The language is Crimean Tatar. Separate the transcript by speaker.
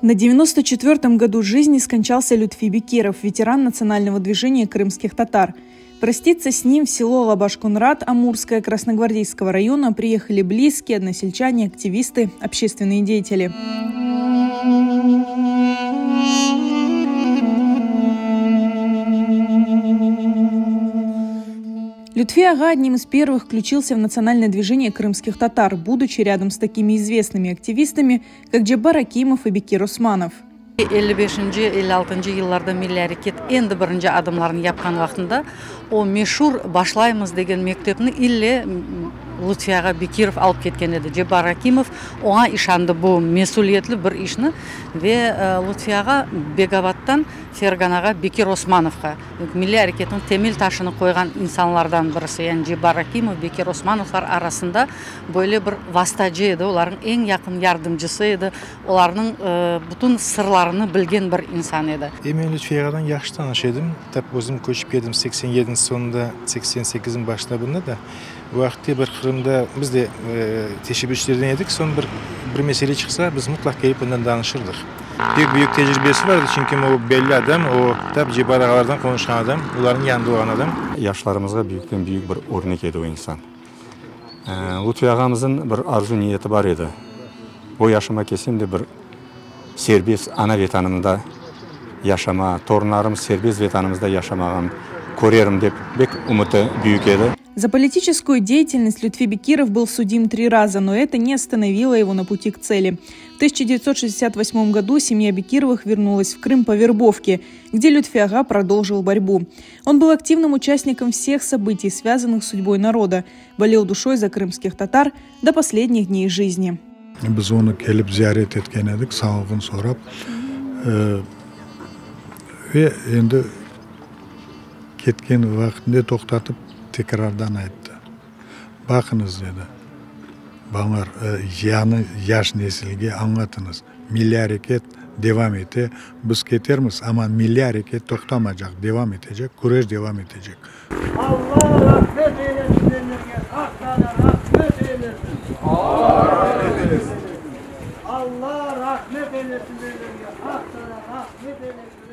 Speaker 1: На 94-м году жизни скончался Лютфи Бекиров, ветеран национального движения крымских татар. Проститься с ним в село Лабаш-Кунрат Амурское Красногвардейского района приехали близкие, односельчане, активисты, общественные деятели. Лютфи Ага одним из первых включился в национальное движение крымских татар, будучи рядом с такими известными активистами, как Джабар Акимов и Бекир Османов.
Speaker 2: 55-nci, 56-ncı yıllarda milliy areket endi birinci adımlarını yapqan vaqtında o meşur Başlaymız degen mektepni ille Lutfi ağa Bekirov alıp ketken edi. Cebbar Akimov oña işandı bu mesüliyetli bir işni ve Lutfi ağa Begabaddan Ferganağa Bekir Osmanovğa, milliy areketniñ temel taşını qoyğan insanlardan birisi, yani Cebbar Akimov, Bekir Osmanovlar arasında böyle bir vastacı edi, olarnıñ eñ yaqın yardımcısı edi. Olarnıñ bütün sırlarını bilgen bir insan edi.
Speaker 3: E, men Lütfiye ağadan yahşı tanış edim. Tap özüm köçip keldim 87-nci soñunda, 88-niñ başında bunda da. O vaqıtte bir Qırımda biz de teşebbüsçilerden edik. Soñ bir bir mesele çıqsa, biz mıtlaq kelip ondan danışırdıq. Pek büyük tecribesi bar edi, çünki o belli adam, o tap Cebbar ağalardan qonuşqan adam, olarnıñ yanında olğan adam.
Speaker 4: Yaşlarımızğa büyükten-büyük bir örnek edi o insan. Lutfi ağamıznıñ bir arzu-niyeti bar edi, Bu yaşıma kelsem de bir serbest ana Vetanımda yaşama, torunlarım serbest Vetanımızda yaşamağın körerim dep bek ümüti büyük edi.
Speaker 1: За политическую деятельность Лютфи Бекиров был судим три раза, но это не остановило его на пути к цели. В 1968 году семья Бекировых вернулась в Крым по вербовке, где Лютфи Ага продолжил борьбу. Он был активным участником всех событий, связанных с судьбой народа, болел душой за крымских татар до последних дней жизни.
Speaker 5: Biz onı kelip ziyaret etken edik, sağlığını sorap. Ve endi ketken vaqtında toqtatıp, tekrardan ayttı, Baqıñız, dedi, balalar, yañı yaş nesilge añlatıñız, milliy areket devam ete, biz ketermiz, amma milliy areket toqtamacaq, devam etecek, küreş devam etecek.
Speaker 6: Alla rahmet eylesin ellerge, Haq Taala rahmet eylesin.
Speaker 7: Alla rahmet eylesin.
Speaker 6: Alla rahmet eylesin ellerge, Haq Taala rahmet eylesin.